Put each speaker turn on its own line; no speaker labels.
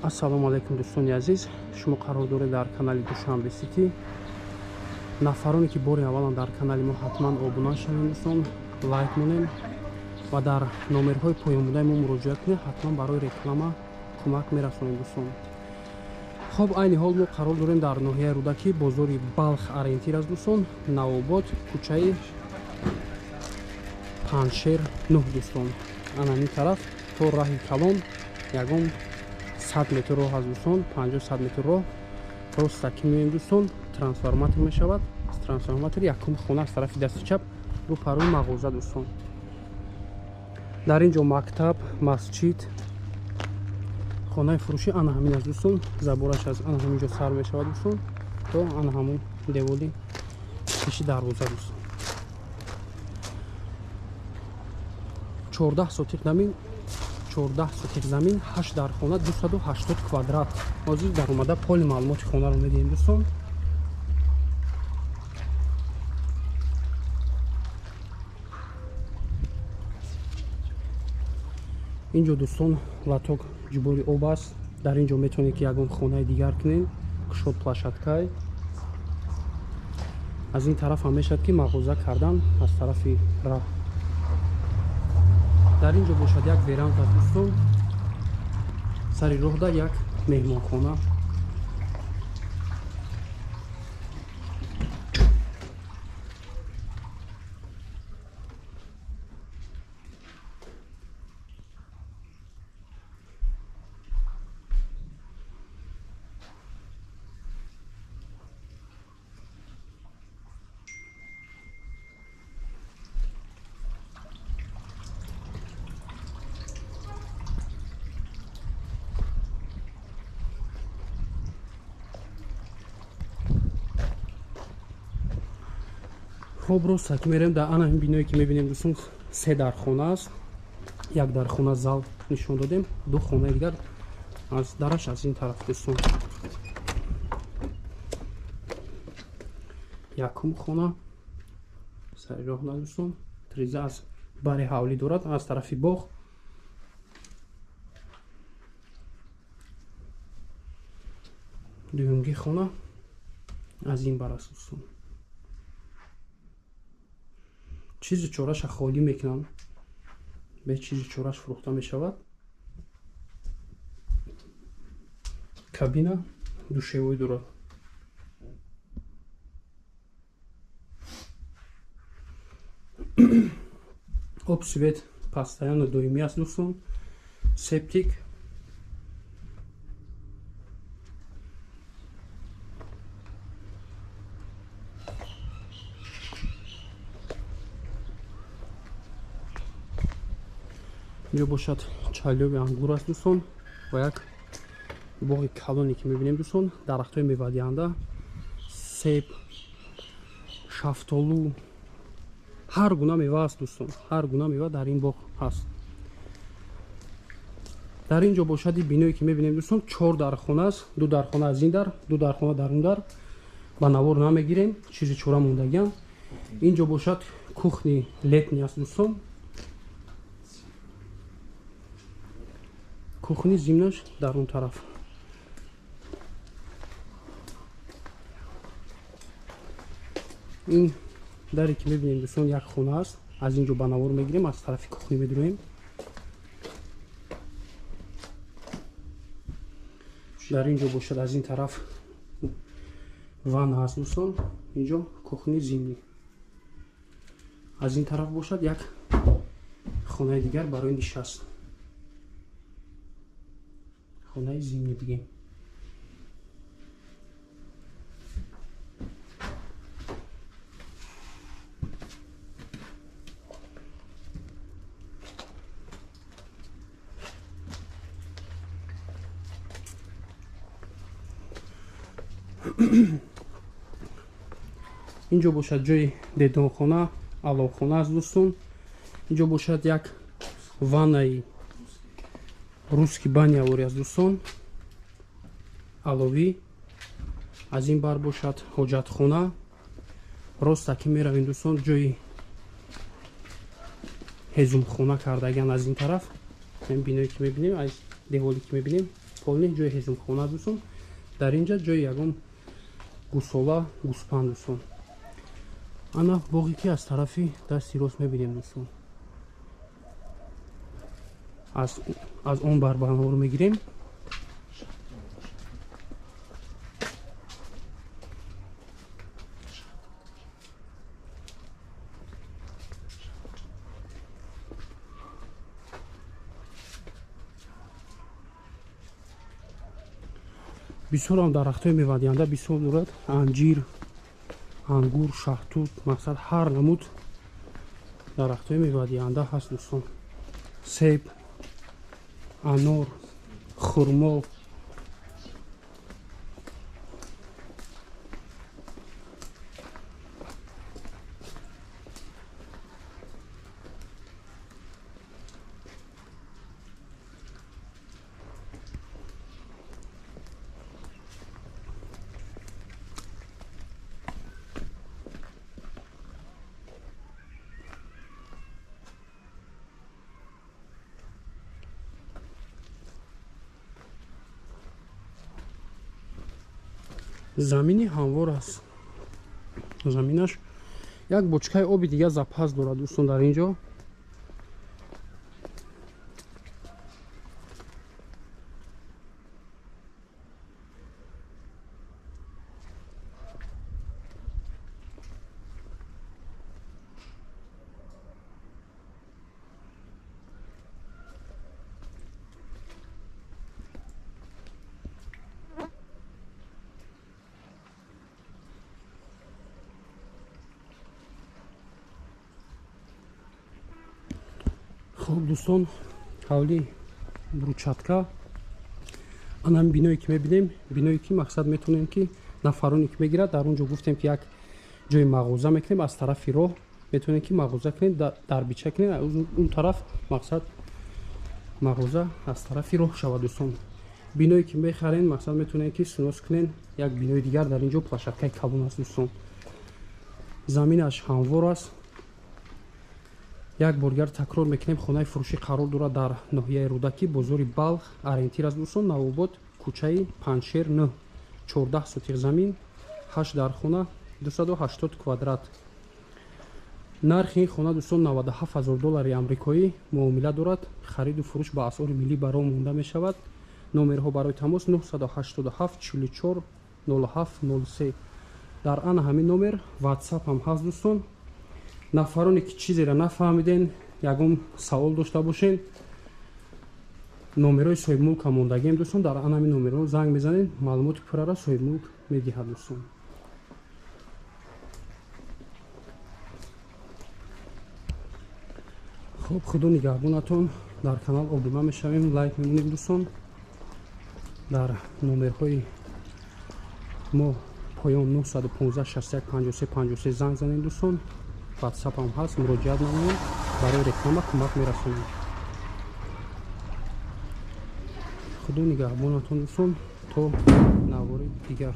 Ассалому алайкум дӯстони азиз, шумо қарор доред дар канали Душанбе Сити. Нафароне ки бори аввалан дар канали мо, ҳатман обуна шавед дӯстон, лайк монем ва дар номерҳои поёнбудаи мо муроҷиат кунед, ҳатман барои реклама кӯмак мерасонем дӯстон. Хоб, айни ҳол мо қарор дорем дар ноҳияи Рӯдакӣ, бозори Балх ориентир аст дӯстон, Навобод, кӯчаи Панҷшер 9 дӯстон. Ана ин тараф то раҳи калон ягон 100 метр роҳ аз дӯстон, 50-100 метр роҳ роста ки меоем дӯстон, трансформатор мешавад. Трансформатор якум хона аз тарафи дасти чап рӯ парои мағоза дӯстон. Дар ин ҷо мактаб, масҷид, хонаи фурӯшӣ ана ҳамин аст дӯстон. Забораш аз ана ҳамин ҷо сар мешавад дӯстон то ана ҳамон деволи пеши дарвоза дӯстон. 14 сотиқ замин, 14 сотиқ замин, 8 дархона, 280 квадрат. Ҳозир даромада поли маълумоти хонаро медиҳем дӯстон. Инҷо дӯстон латок ҷубори об аст. Дар ин ҷо метавонед ки ягон хонаи дигар кунед, кушод площадкай. Аз ин тараф ҳам мешавад ки мағоза кардан аз тарафи раҳ. Дар ин ҷо бошад як веранда дӯстон, сари роҳда як меҳмонхона. Хоб, рост ки мерем дар ана ҳамин биное ки мебинем дӯстон, се дархона аст. Як дархона зал нишон додем, ду хонаи дигар аз дараш аз ин тараф дӯстон. Якум хона сари роҳ на дӯстон, триза аз бари ҳавлӣ дорад аз тарафи боғ. Дуюмги хона аз ин бар аст дӯстон. Чизи чораша холӣ мекунанд, бе чизи чораш фурӯхта мешавад. Кабина душевой дорад. Об, свет постоянно доимӣ аст дӯстон. Септик. Инҷо бошад чалёби ангур аст дӯстон ва як боғи калоне ки мебинем дӯстон, дарахтҳои мевадиҳанда, себ, шафтолу, ҳар гуна мева аст дӯстон, ҳар гуна мева дар ин боғ ҳаст. Дар ин ҷо бошад биное ки мебинем дӯстон, 4 дархона аст, 2 дархона аз ин дар, 2 дархона дар он дар. Ба навор намегирем, чизи чора мондагиам. Ин ҷо бошад кухни летний аст дӯстон. Кухни зимнаш дар он тараф. Ин даре ки мебинем дӯстон, як хона аст. Аз ин ҷо ба навор мегирем, аз тарафи кухни медуроем. Дар ин ҷо бошад аз ин тараф ванна аст дӯстон. Ин ҷо кухни зимний. Аз ин тараф бошад як хонаи дигар барои нишаст. Хонаи зимний бигем. Инҷо бошад ҷои дедонхона, аловхона аст дӯстон. Инҷо бошад як ваннаи русский баня вори аст дӯстон, аловӣ. Аз ин бар бошад ҳоҷатхона. Роста ки меравем дӯстон, ҷои ҳезумхона кардагиан аз ин тараф. Ин биное ки мебинем, аз деволе ки мебинем, Полни ҷои ҳезумхона дӯстон. Дар инҷа ҷои ягон гусола, гӯспанд дӯстон. Ана боғе ки аз тарафи дасти рост мебинем дӯстон. Аз он барбанор мегирем. Бисёрам дарахтҳои мевадиҳанда бисёр дорад. Анҷир, ангур, шаҳтут, мақсад ҳар намуд дарахтҳои мевадиҳанда ҳаст дӯстон. Себ, анор, хурмо. Замини ҳамвор аст. Заминаш як бочкаи оби дигар запас дорад дӯстон дар ин ҷо. Хуб дӯстон, ҳавли брусчатка. Ана ҳамин биное ки мебинем, биное ки мақсад метавонем ки нафароне ки мегирад, дар он ҷо гуфтем ки як ҷои мағоза мекунем, аз тарафи роҳ метавонем ки мағоза кунем, дарбича кунем, он тараф мақсад мағоза аз тарафи роҳ шавад дӯстон. Биное ки мехарем, мақсад метавонем ки снос кунем, як бинои дигар дар ин ҷо площадкаи калон аст дӯстон. Заминаш ҳамвор аст. Як бор дигар такрор мекунем, хонаи фурӯшӣ қарор дорад дар ноҳияи Рӯдакӣ, бозори Балх, ориентир аст дӯстон, Навобод, кӯчаи Панҷшер 9, 14 сотих замин, 8 дархона, 280 квадрат. Нархи ин хона дӯстон 97 000 доллари амрикоӣ муомила дорад. Хариду фурӯш ба асъори миллӣ баро монда мешавад. Номерҳо барои тамос 987 44 07 03. Дар ана ҳамин номер WhatsApp ҳам ҳаст дӯстон. Нафароне ки чизеро нафаҳмиден, ягон савол дошта бошен, номерҳои соҳибмулк ҳам мондагием дӯстон. Дар ана ҳамин номерҳо занг мезанед, маълумоти пурраро соҳибмулк медиҳад дӯстон. Хуб, худо нигаҳбонатон. Дар канал обуна мешавем, лайк мемонем дӯстон. Дар номерҳои мо поён 915 61 53 53 занг занед дӯстон. WhatsApp ҳам ҳаст, муроҷиат намоед, барои реклама кӯмак мерасонем. Худо нигаҳбонатон дӯстон, то навори дигар.